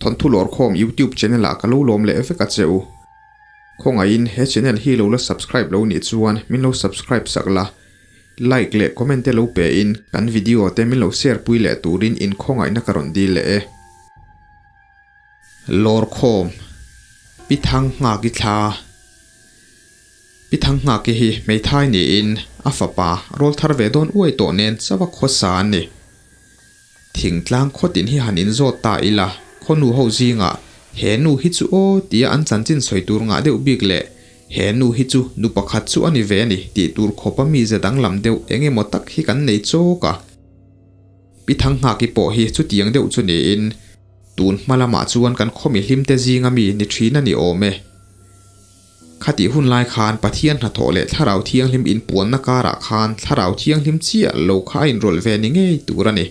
Thawnthu Lawrkhawm YouTube channel ah ka lo lawm leh vek a che u. Khawngaihin he channel hi lo la subscribe lo nih chuan min lo subscribe sak la, like leh comment te lo pe in kan video te min lo share pui leh turin in khawngaihna ka rawn dil leh e. Lawrkhawm Pi Thang Nghaki thla Pi Thang Nghaki hi hmeithai niin a fapa rawl thar ve dawn uai tawh nen chauh a khawsa an ni. Thingtlang khawtin hi han inzawt ta ila, khaw nu ho zingah he nu hi chu aw tia an chanchin sawi tur ngah deuh bik leh he nu hi chu nu pakhat chu a ni ve a ni tih tur khawpa mize danglam deuh eng emaw tak hi kan nei chawk a. Pi Thanghaki pawh hi chutiang deuh chu niin tun hma lamah chuan kan khaw mihlimte zinga mi ni thin a ni awm e. Khatih hun lai khan Pathian hnathawh leh Thlarau Thianghlim inpuanna karah khan Thlarau Thianghlim chiah lo kha a inrawlh ve ni ngei tur a ni.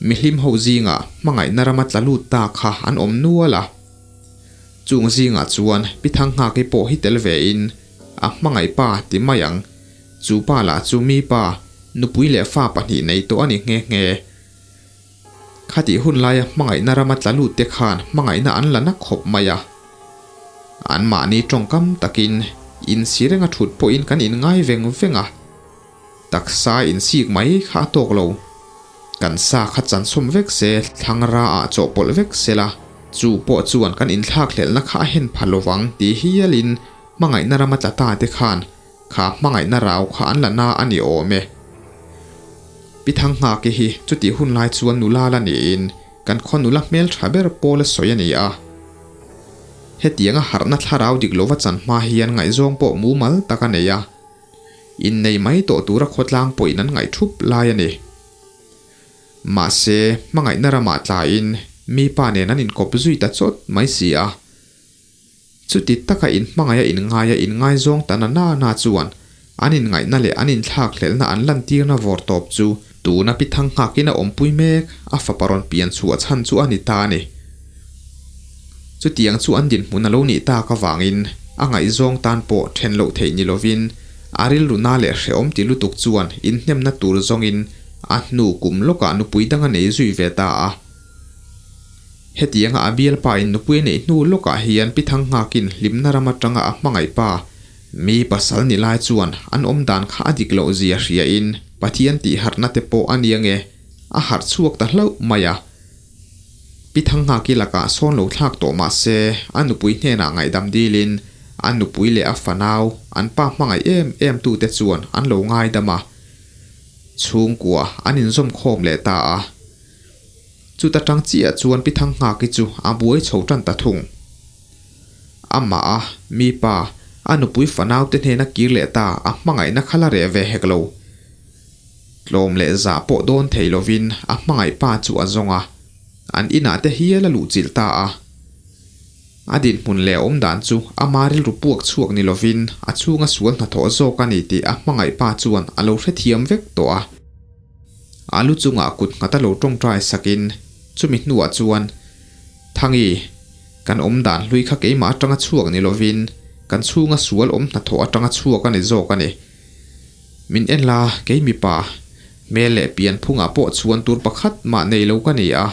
Mihlim ho zingah hmangaihna rama tla lut ta kha an awm nual a. Chung zingah chuan Pi Thanghaki pawh hi tel vein a hmangaih pa ti mai ang. Chu pa lah chu mi pa, nupui leh fa pahnih nei tawh a ni nghe nghe. Khatih hun laia hmangaihna rama tla lut te khan hmangaihna an la na khawp mai a. Anmahni tawngkam takin insi renga thut pawhin kan inngai veng veng a. Taksa insik mai kha a tawk lo. Kan sa kha chansawm vek se, thlangra ah chawhpawlh vek se la, chu pawh chuan kan inthlakhlelhna kha a hen pha lovang ti hialin hmangaihna rama tla ta te khan Kha hmangaihna rau kha an la na a ni awm e. Pi Thanghaki hi chutih hun lai chuan nula la niin kan khaw nula hmel tha ber pawl a sawi a ni a. Hetianga harhna thlarau dik lova chan hma hian ngaihzawng pawh mumal tak a nei a. Innei mai tawh tura khawtlang pawhin an ngaih thup lai a ni. Mahse, hmangaihna ramah tlain mi pa nen an inkawp zui ta chawt mai si a. Chuti taka inhmangaih a inngaia inngaizawng ta na na na chuan an inngaihna leh an inthlakhlelhna an lantirna vawr tawp chu tuna pi Thangnghakin a awmpui mek a fapa rawn pian chhuah chhan chu a ni ta a ni. Chutiang chu an dinhmun a lo nih tak avangin a ngaihzawng tan pawh then loh theih ni lovin a rilru na leh hrehawm ti lutuk chuan inhnemna tur zawngin a hnu kum lawkah nupui dang a nei zui ve ta a. Hetianga a bialpa in nupui a neih hnu lawkah hian Pi Thangnghakin hlimna ram atanga a hmangaih pa, mi pasal ni lai chuan an awm dan kha a dik loh zia hria in Pathian tih harhna te pawh a nia nge, a harh chhuak ta hlauh mai a. Pi Thangnghaki lakah sawn lo thlak tawh mah se a nupui hnenah ngaihdam dilin a nupui leh a fanau an pa hmangaih em em tute chuan an lo ngaidam a, chhungkua an inzawm khawm leh ta a. Chuta tang chiah chuan Pi Thanghaki chu a buai chho tan ta thung. Amah a, mi pa, a nupui fanaute hnena kir leh ta a hmangaihna kha la reh ve hek lo. Tlawm leh zah pawh dawn thei lovin a hmangaih pa chu a zawng a, an inah te hial a luhchilh ta a. A dinhmun leh a awmdan chu ama rilru puak chhuak ni lovin a chhunga sual hnathawh zawk a ni tih a hmangaih pa chuan a lo hrethiam vek tawh a. A lu chungah kut nghat a lo tawngtai sakin chumi hnuah chuan, Thangi, kan awm dan hlui kha keimah atanga chhuak ni lovin kan chhunga sual awm hnathawh atanga chhuak a ni zawk a ni. Min en la, kei mipa, hmel leh pian phungah pawh chhuan tur pakhat mah nei lo ka ni a.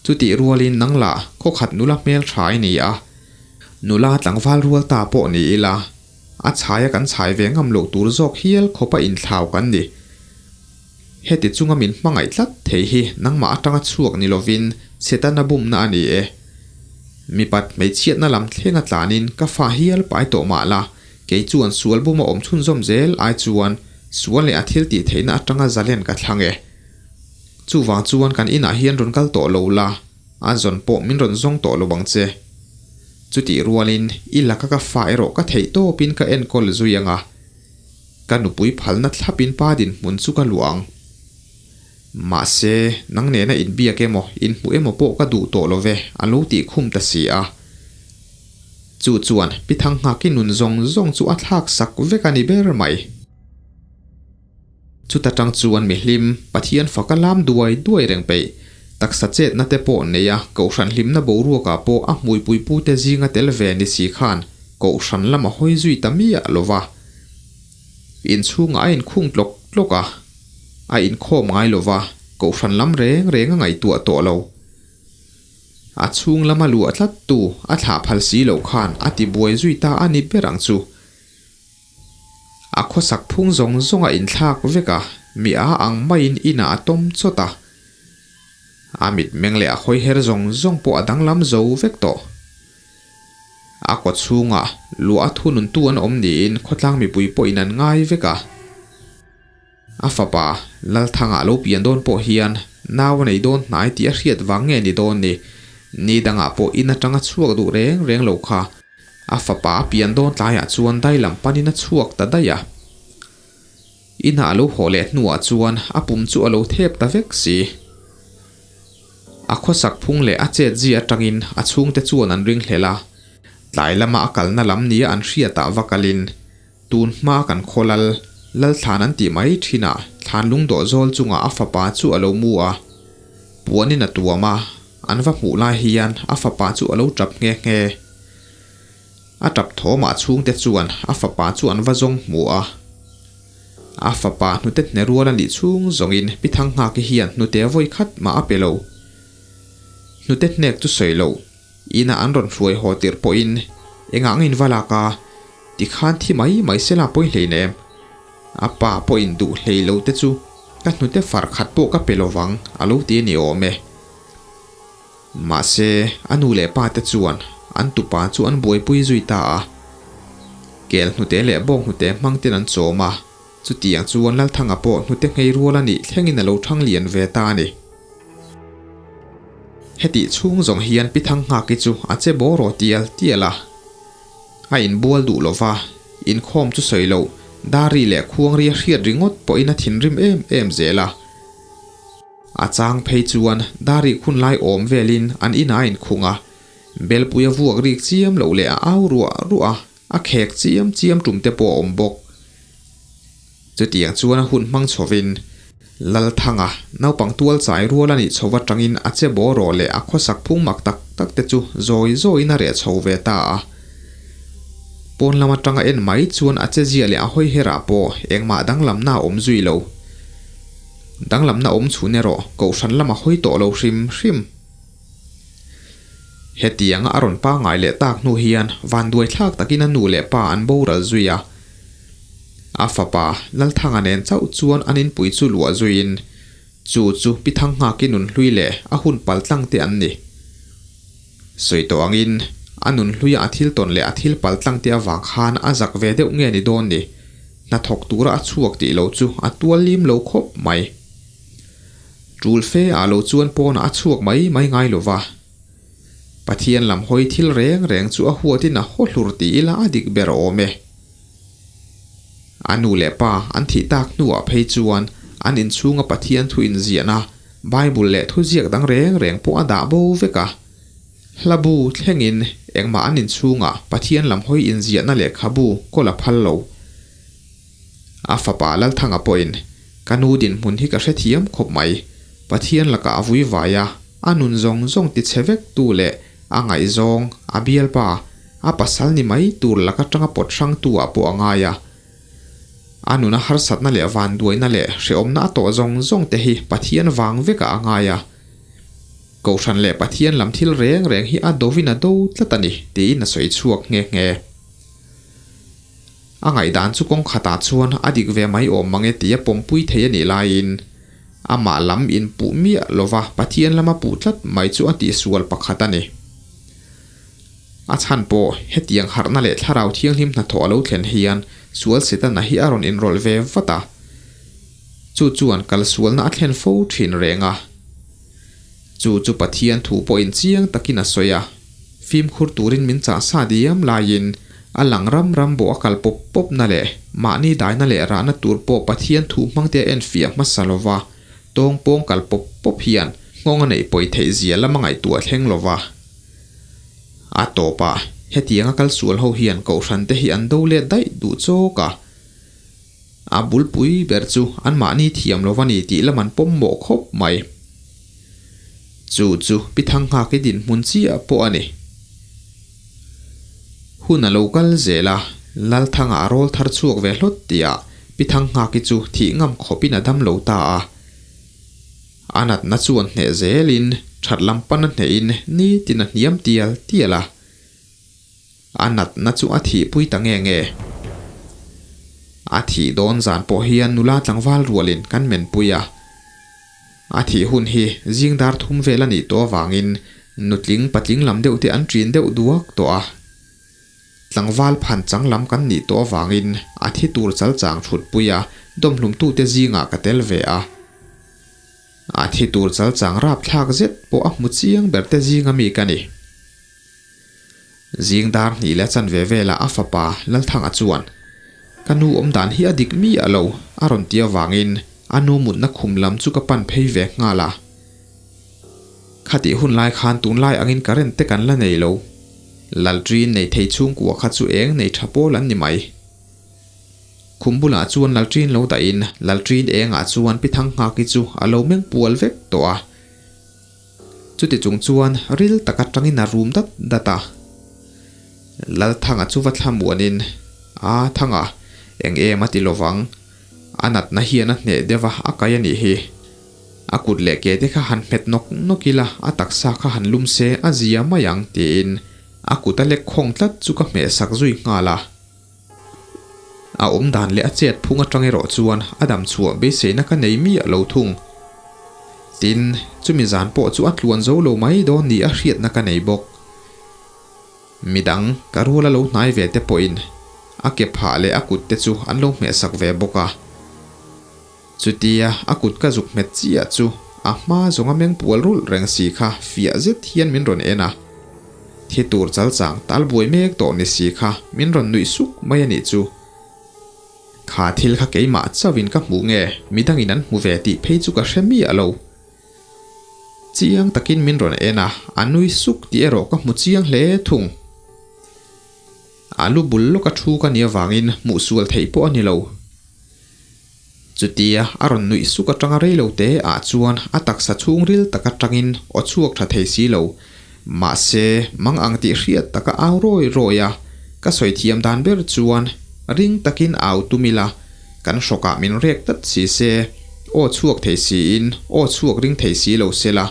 Chutih rualin nang lah khawkhat nula hmel tha i ni a, nula tlangval rual ta pawh ni ila, A chhaia kan chhai ve ngam loh tur zawk hial khawpa inthlau kan ni. Heti chunga min hmangaih tlat thei hi nangmah atanga chhuak ni lovin Setana bumna a ni e. Mipat hmeichhiatna lam thlenga tlanin ka fa hial pai tawh mah la, kei chuan sual buma awm chhunzawm zel ai chuan sual leh a thil tih theihna atanga zalen ka thlang e. Chuvang chuan kan inah hian rawn kal tawh lo la, A zawn pawh min rawn zawng tawh lo ang che. Chutih rualin i laka ka fa erawh ka theih tawpin ka enkawl zui ang a. Ka nupui phalna thlapin pa dinhmun chu ka luah ang. Mahse, nang nena inbiak emaw, inhmuh emaw pawh ka duh tawh lo ve, a lo tih khum ta si a. Chu chuan Pi Thanghaki nun zawng zawng chu a thlak sak vek a ni ber mai. Chuta tang chuan mihlim, Pathian faka lam duai duai reng peih, taksa chetna te pawh nei a, Kohhran hlimna boruakah pawh a hmuipui pute zinga tel ve ni si khan Kohhran lam a hawi zui ta miah lo va. Inchhungah a inkhung tlawk tlawk a, a inkhawm ngai lo va, Kohhran lam reng reng a ngaihtuah tawh lo. A chhung lama luah tlat tu a thlah phal si loh khan a ti buai zui ta a ni ber ang chu. A khawsak phung zawng zawng a inthlak vek a, mi a ang maiin inah a tawm chawt a. A mitmeng leh a hawi her zawng zawng pawh a danglam zo vek tawh. A kaw chhungah luah a thununtu an awm niin khawtlang mipui pawhin an ngai vek a. A fapa Lalthanga lo pian dawn pawh hian nau a nei dawn hnai tih a hriat vang nge ni dawn ni? Ni dangah pawh in atanga chhuak duh reng reng lo kha a fapa a pian dawn tlaiah chuan dai lam panin a chhuak ta daih a. Inah a lo haw leh hnuah chuan a pum chu a lo thep ta vek si. A khawsak phung leh a chet zia atangin a chhungte chuan an ring hlel a, tlai lama a kalna lam nia an hriatah va kalin tun hma kan khaw lal, Lalthlan an tih mai thinah thlan lungdawh zawl chungah a fapa chu a lo mu a, puanin a tuam a, an va hmuh lai hian a fapa chu a lo tap nghe nghe. A tap thawmah chhungte chuan a fapa chu an va zawng hmu a. A fapa hnute hne rual a nih chhung zawngin Pi Thangnghaki hian hnute vawi khat mah a pe lo. Hnute hnek chu sawi lo, inah an rawn hruai haw tirh pawhin engah ngin va lak a, tikhan thi mai mai sela pawi hleinem. A pa pawhin duh hlei lo te chu ka hnute far khat pawh ka pe lovang a lo ti a ni awm e. Mahse, a nu leh pa te chuan an tupa chu an buaipui zui ta a. Kel hnute leh bawk hnute hmang ten an chawm a, chutiang chuan Lalthanga pawh hnute nghei rual a nih thlengin a lo thang lian ve ta a ni. Hetih chhung zawng hian Pi Thangnghaki chu a che bawr aw tial tial a. A inbual duh lo va, inkhawm chu sawi loh, Dari leh Khuangri a hriat ringawt pawhin a thinrim em em zel a. A chang phei chuan dar rik hun lai awm velin an inah a inkhung a, belpui a vuak rik chiam loh leh a au ruah ruah a, a khek chiam chiam tum te pawh a awm bawk. Chutiang chuan a hun hmang chhovin Lalthanga naupang tual chai rual a nih chho atangin a che baw rawh leh a khawsak phung mak tak tak te chu zawi zawiin a reh chho ve ta a. Pawn lam atanga en mai chuan a che zia leh a hawi herah pawh engmah danglamna a awm zui lo. Danglamna awm chhun erawh kohhran lama hawi tawh lo hrim hrim. Hetianga a rawn pangai leh tak hnu hian vanduai thlak takin a nu leh pa an boral zui a. A fapa Lalthanga nen chauh chuan an inpui chu luah zuiin chu chu Pi Thangnghaki nunhlui leh a hun paltlang te an ni. Sawi tawh angin a nunhluia a thil tawn leh a thil paltlang te avang khan a zak ve deuh nge ni dawn ni. Hnathawk tura a chhuak tih lo chu a tual lim lo khawp mai. Tul fe ah lo chuan pawnah a chhuak mai mai ngai lo va. Pathian lam hawi thil reng reng chu a huatin a haw hlur ti ila a dik ber awm e. A nu leh pa an thih tak hnuah phei chuan an inchhunga Pathian thu inziahna Bible leh thuziak dang reng reng pawh a dah bo vek a. Hla bu thlengin engmah an inchhungah Pathian lam hawi inziahna lehkhabu kawl a phal lo. A fapa Lalthanga pawhin, Ka nu dinhmun hi ka hrethiam khawp mai. Pathian lakah a vui vai a, a nun zawng zawng tichhe vek tu leh a ngaihzawng, a bialpa, a pasal ni mai tur lak atanga pawt hrang tu ah pawh a ngai a. A nuna harsatna leh vanduaina leh hrehawmna a tawh zawng zawng te hi Pathian vang vekah a ngai a. Kohhran leh Pathian lam thil reng reng hi a dovin a do tlat a ni, tiin a sawi chhuak nghe nghe. A ngaihdan chu kawng khatah chuan a dik ve mai awm mange tia pawmpui thei a nih laiin, amah lam inpuh miah lova Pathian lama puh tlat mai chu a tihsual pakhat a ni. A chhan pawh hetiang harhna leh thlarau thianghlim hnathawh a lo thlen hian sual Setana hi a rawn inrawlh ve vat a. Chu chuan kalsualna a thlen fo thin reng a. Chu chu Pathian thu pawhin chiang takin a sawi a, fimkhur turin min chah sa diam laiin a lang ram ram bawh a kal pawp pawpna leh mahni daina leh rahna tur pawh Pathian thu hmangte a enfiah hmasa lova, tawng pawng kal pawp pawp hian nghawng a neih pawi theih zia lama ngaihtuah thleng lova. A tawpah, hetianga kalsual ho hian kohhran te hi an do let daih duh chawk a. A bulpui ber chu anmahni thiam lo va ni tih lam an pawm mawh khawp mai. Chu chu Pi Thangnghaki dinhmun chiah pawh a ni. Hun a lo kal zel a, Lalthanga a rawl thar chhuak ve hlawt tihah Pi Thangnghaki chu thih ngam khawpin a dam lo ta a. A natna chuan hneh zelin That lam pan a hnehin nitin a hniam tial tial a. A natna chu a thihpui ta nge nge. A thih dawn zan pawh hian nula tlangval rualin kan menpui a. A thih hun hi zing dar thum vel a nih tawh avangin nutling patling lam deuh te an ṭin deuh duak tawh a. Tlangval phan chang lam kan nih tawh avangin a thi tur chal chang thutpui a dawmhlumtute zingah ka tel ve a. A thi tur chal chang rapthlak zet pawh a hmu chiang ber te zinga mi ka ni. Zing dar hnih leh chanve velah a fapa Lalthanga chuan, Ka nu awm dan hi a dik mi a lo, a rawn ti avangin a nu mutna khum lam chu ka pan phei ve nghal a. Khatih hun lai khan tunlai angin current te kan la nei lo. Lalṭin nei thei chhungkua kha chu eng nei tha pawl an ni mai. Khum bulah chuan Lalṭin lo dahin Lalṭin engah chuan Pi Thanghaki chu a lo meng pual vek tawh a. Chuti chung chuan ril tak atangin a rum dat dat a. Lalthanga chu va thla muanin, A Thanga, eng em a ti lovang. A natna hian a hneh deuh a, a kai a nih hi. A kut leh ke te kha han hmet nawk nawk ila, a taksa kha han lum se a zia mai ang tiin a kut a lek khawng tlat chu ka hmeh sak zui nghal a. A awm dan leh a chet phung atang erawh chuan a dam chhuah beiseina ka nei miah lo thung. Tin, chumi zan pawh chu a tluan zo lo mai dawn ni a hriatna ka nei bawk. Midang, ka rual a lo hnai ve te pawhin a ke phah leh a kut te chu an lo hmehsak ve bawk a. Chutia a kut ka zuk hmet chiah chu a hma zawnga meng pual rulh reng si kha fiah zet hian min rawn en a. Thi tur chal chang tal buai mek tawh ni si kha min rawn nuih suk mai a nih chu. Kha thil kha keimah chauhin ka hmuh nge midangin an hmu ve tih phei chu ka hre miah lo. Chiang takin min rawn en a, a nui suk tih erawh ka hmu chiang hle thung. A lu bul lawka thu ka nih avangin hmuh sual theih pawh a ni lo. Chutia a rawn nuih suk atanga rei lo te ah chuan a taksa chhungril tak atangin aw chhuak tha thei si lo. Mahse, mang ang tih hriat taka au rawi rawi a, ka sawi thiam dan ber chuan ring takin au tum ila, kan hrawkah min rek tlat si se, aw chhuak thei siin aw chhuak ring thei si lo sela,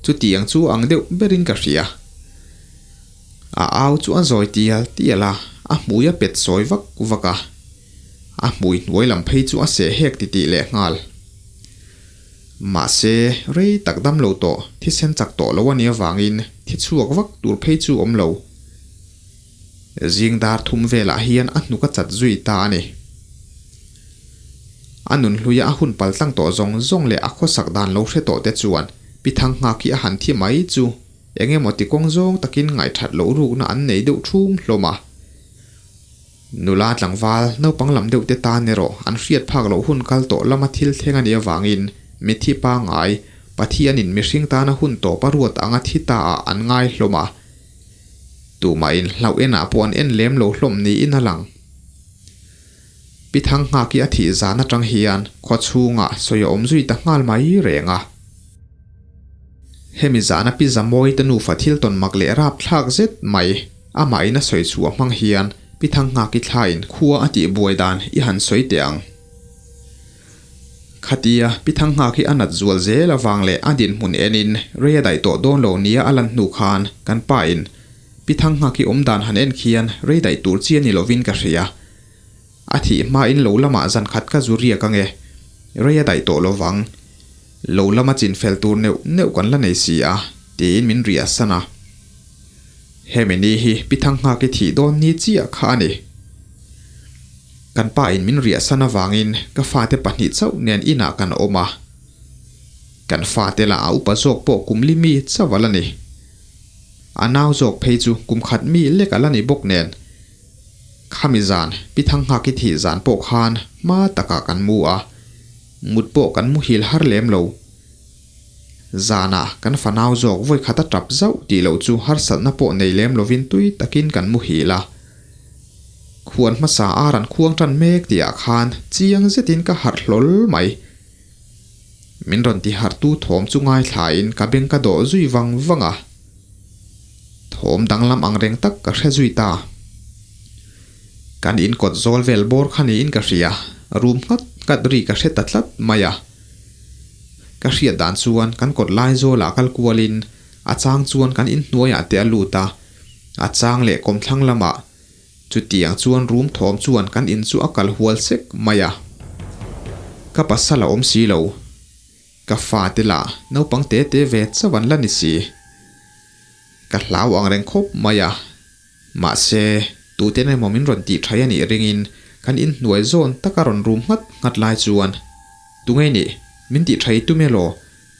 chutiang chu ang deuh berin ka hria. A au chu a zawi tial tial a, a hmui a pet sawi vak vak a. A hmui hnuai lam phei chu a seh hek titih leh nghal. Mahse, rei tak dam lo tawh, thisen chak tawh lo a nih avangin thi chhuak vak tur phei chu awm lo. Zing dar thum velah hian a hnuk a chat zui ta a ni. A nun hluia a hun paltlang tawh zawng zawng leh a khawsak dan lo hre tawh te chuan Pi Thanghaki a han thi mai chu eng emaw ti kawng zawng takin ngaihthat loh rukna an nei deuh thum hlawm a. Nula tlangval naupang lam deuh te tan erawh an hriat phak loh hun kal tawh lama thil thleng a nih avangin mithi pangngai, Pathianin mihring tana hun tawp a ruat anga thi ta ah an ngai hlawm a. Tumahin hlauh enah pawh an en lem lo hlawm niin a lang. Pi Thanghaki a thih zan atang hian khaw chhungah sawi a awm zui ta nghal mai reng a. Hemi zana Pi Zamawi te nufa thil tawn mak leh rapthlak zet mai amah in a sawi chhuah hmang hian Pi Thanghaki thlain khua a tih buai dan i han sawi teh ang. Khatia Pi Thanghaki a nat zual zel avang leh a dinhmun enin rei a daih tawh dawn lo nia a lan hnu khan kan pa in Pi Thanghaki awm dan han en khian rei daih tur chi a ni lovin ka hria. A thih hmain lo lamah zan khat ka zu riak ange. Rei a daih tawh lovang. Lo lama chin fel tur neuh neuh kan la nei si a, tiin min riah san a. Hemi ni hi Pi Thanghaki thih dawn ni chiah kha a ni. Kan pa in min riah san avangin ka fate pahnih chauh nen inah kan awm a. Kan fate lah a upa zawk pawh kum li mi chauh a la ni. A nau zawk phei chu kum khat mi lek a la ni bawk nen. Khami zan, Pi Thanghaki thih zan pawh khan hma takah kan mu a. Mut pawh kan muhil har lem lo. Zanah kan fanau zawk vawi khat a tap zauh tih loh chu harsatna pawh nei lem lovin tui takin kan muhil a. Khuan hmasa ar an khuang tan mek tihah khan chiang zetin ka harh hlawl mai. Min rawn ti harhtu thawm chu ngaithlain ka beng ka dawh zui vang vang a. Thawm danglam ang reng tak ka hre zui ta. Kan in kawt zawl vel bawr kha niin ka hria, rum nghat nghat ri ka hre ta tlat mai a. Ka hriat dan chuan kan kawt lai zawlah kal kualin. A chang chuan kan inhnuaiah te a lut a, a chang leh kawmthlang lamah. Chutiang chuan rum thawm chuan kan in chu a kal hual sek mai a. Ka pasal a awm si lo. Ka fate lah naupang te te ve chauh an la ni si. Ka hlau ang reng khawp mai a. Mahse, tuten emaw min rawn tih thai a nih ringin kan inhnuai zawn taka rawn rum nghat nghat lai chuan, Tunge nih, min tih thai tum elaw?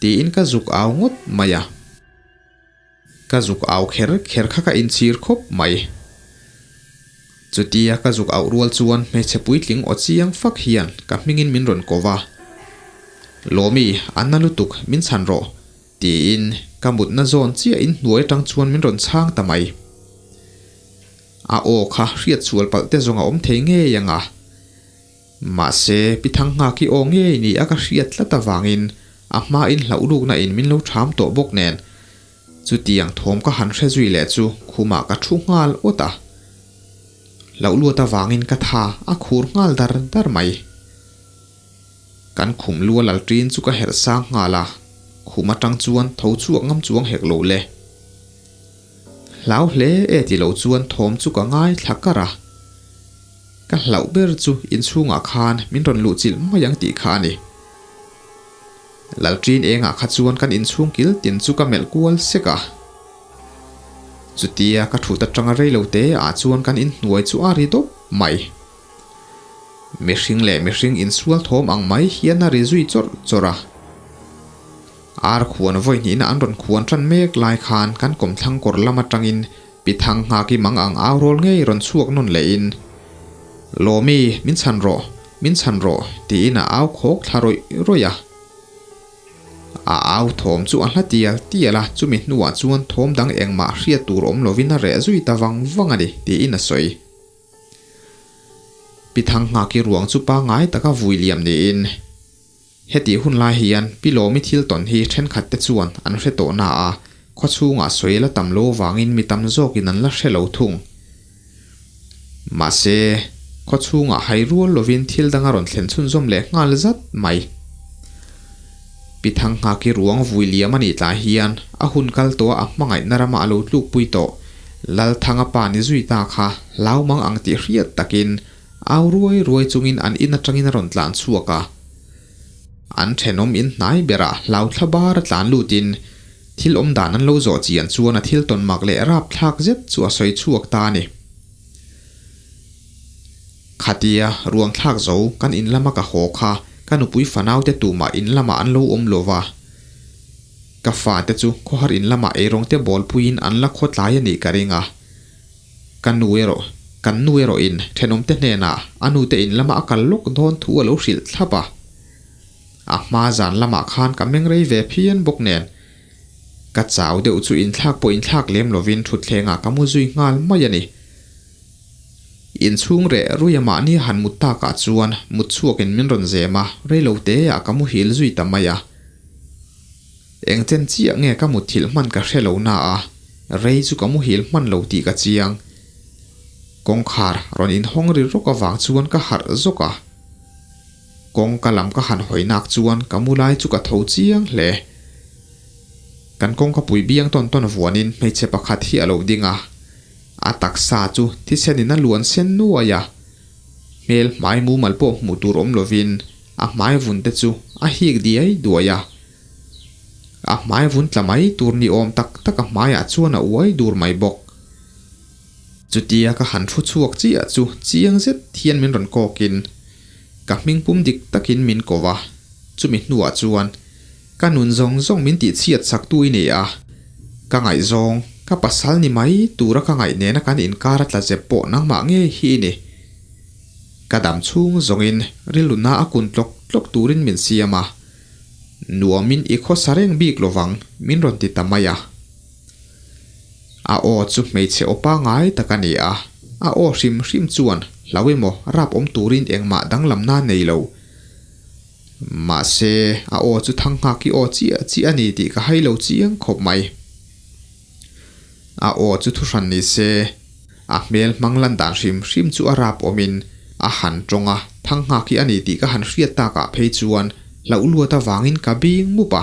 tiin ka zuk au ngawt mai a. Ka zuk au kher kher kha ka inchhir khawp mai. Chutia ka zuk auh rual chuan hmeichhe puitling aw chiang fak hian ka hmingin min rawn ko va. Lawmi, a na lutuk, min chhan rawh, tiin ka mutna zawn chiah inhnuai atang chuan min rawn chhang ta mai. A aw kha hriat sual palh te zawng a awm thei ngei ang a. Mahse, Pi Thangnghaki aw ngei ni a ka hriat tlat avangin a hmain hlauh rukna in min lo ṭham tawh bawk nen, chutiang thawm ka han hre zui leh chu khumah ka thu nghal awt a. Hlauh luat avangin ka tha a khur nghal dar dar mai. Kan khum lua lal ṭin chu ka herh sang nghal a, khum aṭang chuan tho chhuak ngam chuang hek lo le. Hlau hle e ti lo chuan thawm chu ka ngaithla kar a. Ka hlauh ber chu inchhungah khan min rawn luh chilh mai ang tih kha a ni. Lalṭin engah kha chuan kan inchhung kil tin chu ka melh kual sek a. Chutia ka thut atanga rei lo te ah chuan kan inhnuai chu a ri dawp mai. Mihring leh mihring insual thawm ang mai hian a ri zui chawrh chawrh a. Ar khuan vawi hnihna an rawn khuan tan mek lai khan kan kawmthlang kawr lam atangin Pi Thangnghaki mang ang au rawl ngei rawn chhuak nawn lehin, Lawmi, min chhan rawh, min chhan rawh, tiin a au khawk thla rawih rawih a. A au thawm chu a hla tial tial a, chumi hnuah chuan thawm dang engmah hriat tur awm lovin a reh zui ta vang vang a ni, tiin a sawi. Pi Thangnghaki ruang chu pangngai taka vui liam niin, Hetih hun lai hian Pi Lawmi thil tawn hi thenkhat te chuan an hre tawh na a, khaw chhungah sawi la tam lo vangin mi tam zawkin an la hre lo thung. Mahse, khaw chhungah hai rual lovin thil dang a rawn thlen chhunzawm leh nghal zat mai. Pi Thangnghaki ruang vui liam a nih tlai hian a hun kal tawh a a hmangaihna rama a lo tlukpui tawh Lalthanga pa ni zui ta kha hlau mang ang tih hriat takin Au ruai ruai chungin an in atangin a rawn tlan chhuak a. An thenawm in hnai berah hlau thla bar a tlan lutin thil awm dan an lo zawh chian chuan a thil tawn mak leh rap thlak zet chu a sawi chhuak ta a ni. Khatia ruang thlak zo kan in lama ka haw kha ka nupui fanau te tumah in lamah an lo awm lo va. Ka fate chu khawhar in lamah eirawng te bawlpuiin an la khawtlai a nih ka ring a. Ka nu erawh, kan nu erawhin thenawmte hnenah a nute in lama a kal lawk dawn thu a lo hrilh thlap a. A hma zan lamah khan ka meng rei ve phian bawk nen, ka chau deuh chu inthlak pawh inthlak lem lovin thutthlengah ka mu zui nghal mai a ni. Inchhung reh ruia mahni han mut takah chuan mut chhuakin min rawn zem a, reilo teah ka muhil zui ta mai a. Eng chen chiah nge ka mutthilh hman ka hre lo na a, rei chu ka muhil hman lo tih ka chiang. Kawngkhar rawn inhawng ri rawk avang chuan ka harh zawk a. Kawngka lam ka han hawi nak chuan ka mu lai chu ka tho chiang hle. Kan kawngka pui biang tawn tawn vuanin hmeichhe pakhat hi a lo ding a, a taksa chu thisenin a luan sen nuai a. Hmel hmai mumal pawh hmuh tur awm lovin a hmai vun te chu a hik diai duai a. A hmai vun tla mai tur ni awm tak tak a hmaiah chuan a uai dur mai bawk. Chutia ka han thu chhuak chiah chu chiang zet hian min rawn kawkin ka hming pum dik takin min ko va, chumi hnuah chuan ka nun zawng zawng min tihchhiat chak tu i ni a, ka ngaihzawng, ka pasal ni mai tura ka ngaih nena kan inkar a tla zep pawh nangmah ngei hi i ni. Ka dam chhung zawngin rilruna a kun tlawk tlawk turin min siam a. Nuamin i khawsa reng bik lovang min rawn ti ta mai a. A aw chu hmeichhe aw pangai tak a ni a, a aw hrim hrim chuan hlau emaw rap awm turin engmah danglamna nei lo. Mahse, a aw chu Thangnghaki aw chiah chiah a ni tih ka hai lo chiang khawp mai. A aw chu thuhran ni se, a hmel hmang lan dan hrim hrim chu a rap awmin a han tawng a, Thangnghak hi a ni tih ka han hriat takah phei chuan hlauh luat avangin ka bing mup a.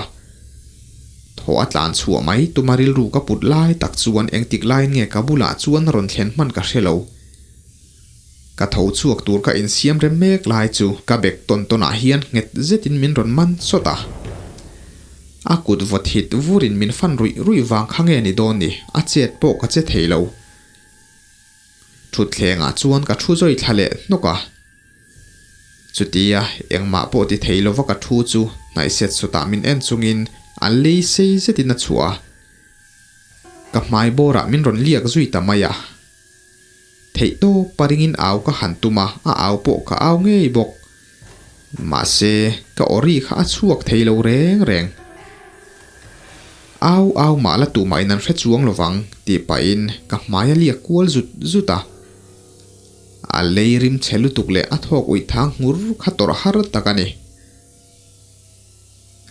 Thaw a tlan chhuah mai tuma rilru ka put lai tak chuan engtik laiin nge ka bulah chuan rawn thlen hman ka hre lo. Ka tho chhuak tur ka insiam rem mek lai chu ka bek tawn tawnah hian nghet zetin min rawn man sawt a. A kut vawt hit vurin min fan ruih ruih vang kha nge ni dawn ni, a chet pawh ka che thei lo. Thutthlengah chuan ka thu zawi thla leh hnawk a. Chutia engmah pawh ti thei lova ka thu chu hnaihset sawtah min en chungin a lei sei zetin a chhuah a. Ka hmai bawrah min rawn liak zui ta mai a. Theih tawp paringin au ka han tum a, a au pawh ka au ngei bawk. Mahse, ka awri kha a chhuak thei lo reng reng. Au au mah la tumah in an hre chuang lovang tih pahin ka hmai a liak kual zut zut a. A lei rim chhe lutuk leh a thawk uih thang nghur kha tawrh har tak a ni.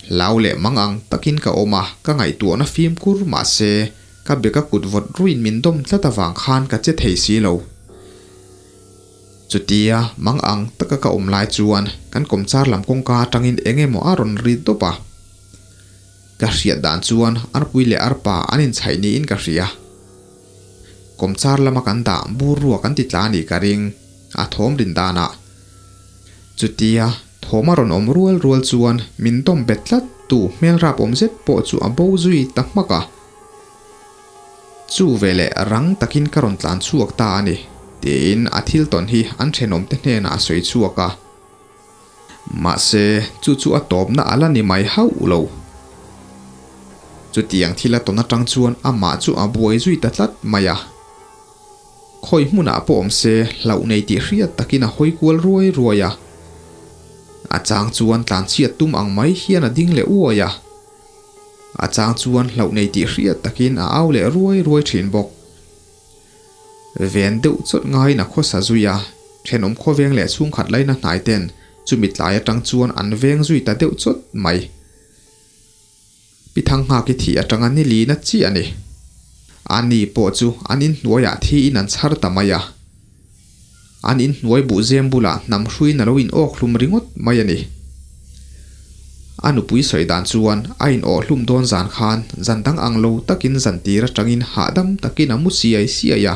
Hlau leh mang ang takin ka awm a, ka ngaihtuahna fimkhur mahse ka beka kut vawt ruin min dawm tlat avang khan ka che thei si lo. Chutia mang ang taka ka awm lai chuan kan kawmchar lam kawngka atangin eng emaw a rawn ri dawp a. Ka hriat dan chuan arpui leh arpa an inchhaih niin ka hria. Kawmchar lama kan dah bur ruak an ti tla a nih ka ring, a thawm rin danah. Chutia thawm a rawn awm rual rual chuan min dawm bet tlat tu hmel rap awm zet pawh chu a bo zui ta hmak a. Chu veleh rang takin ka rawn tlan chhuak ta a ni, tiin a thil tawn hi an thenawmte hnenah a sawi chhuak a. Mahse, chu chu a tawpna a la ni mai hauh lo. Chutiang thil a tawn atang chuan amah chu a buai zui ta tlat mai a. Khawi hmunah pawh awm se, hlauh nei tih hriat takin a hawi kual ruai ruai a. A chang chuan tlanchhiat tum ang mai hian a ding leh uai a. A chang chuan hlauh nei tih hriat takin a au leh ruai ruai thin bawk. Ven deuh chawt ngaiin a khawsa zui a, thenawm khawveng leh chhungkhat laina hnai ten chumi tlai atang chuan an veng zui ta deuh chawt mai. Pi Thanghaki thih atanga ni lina chiah a ni. Ani pawh chu an inhnuaiah thiin an chhar ta mai a. An inhnuai buh zem bulah hnam hruiin a lo in awk hlum ringawt mai a ni. A nupui sawi dan chuan a in awh hlum dawn zan khan zan dang ang lo takin zan tir atangin hahdam takin a mu siai siai a.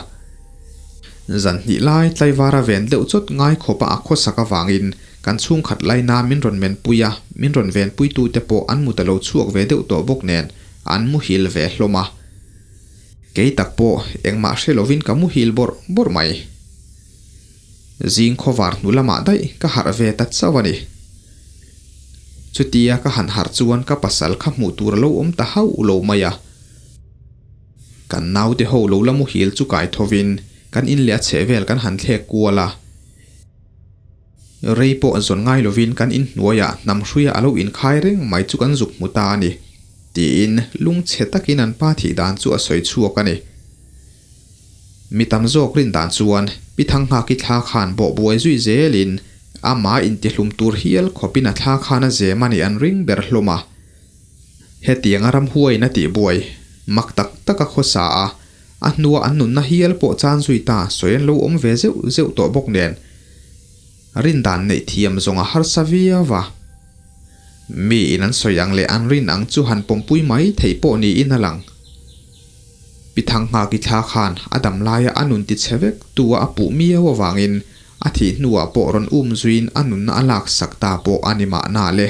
Zan hnih lai tlaivara ven deuh chawt ngai khawpa a khawsak avangin Kan chhungkhat laina min rawn menpui a, min rawn venpuitute pawh an mut a lo chhuak ve deuh tawh bawk nen an muhil ve hlawm a. Kei tak pawh engmah hre lovin ka muhil bawrh bawrh mai. Zing khawvar hnu lamah daih ka harh ve ta chauh a ni. Chutia ka han harh chuan ka pasal kha hmuh tur a lo awm ta hauh lo mai a. Kan naute ho lo la muhil chu kai thovin kan in leh a chhehvel kan han thlek kual a. Rei pawh zawn ngai lovin kan inhnuaiah hnam hruia a lo inkhai reng mai chu kan zuk hmu ta a ni, tiin lungchhe takin an pa thih dan chu a sawi chhuak a ni. Mi tam zawk rin dan chuan Pi Thanghaki thla khan bawh buai zui zelin amah intihlum tur hial khawpin a thla khan a zem a nih an ring ber hlawm a. Hetianga ramhuaiin a tihbuai mak tak tak a khawsa a, A hnua an nunna hial pawh chan zui ta sawi an lo awm ve zeuh zeuh tawh bawk nen rindan neih thiam zawng a harsa viau a. Mi in an sawi ang leh an rin ang chu han pawmpui mai theih pawh niin a lang. Pi Thanghaki thla khan a dam laia a nun ti chhe vek tu a a puh miau avangin a thih hnuah pawh rawn um zuiin a nunna a laksak ta pawh a ni mahna le.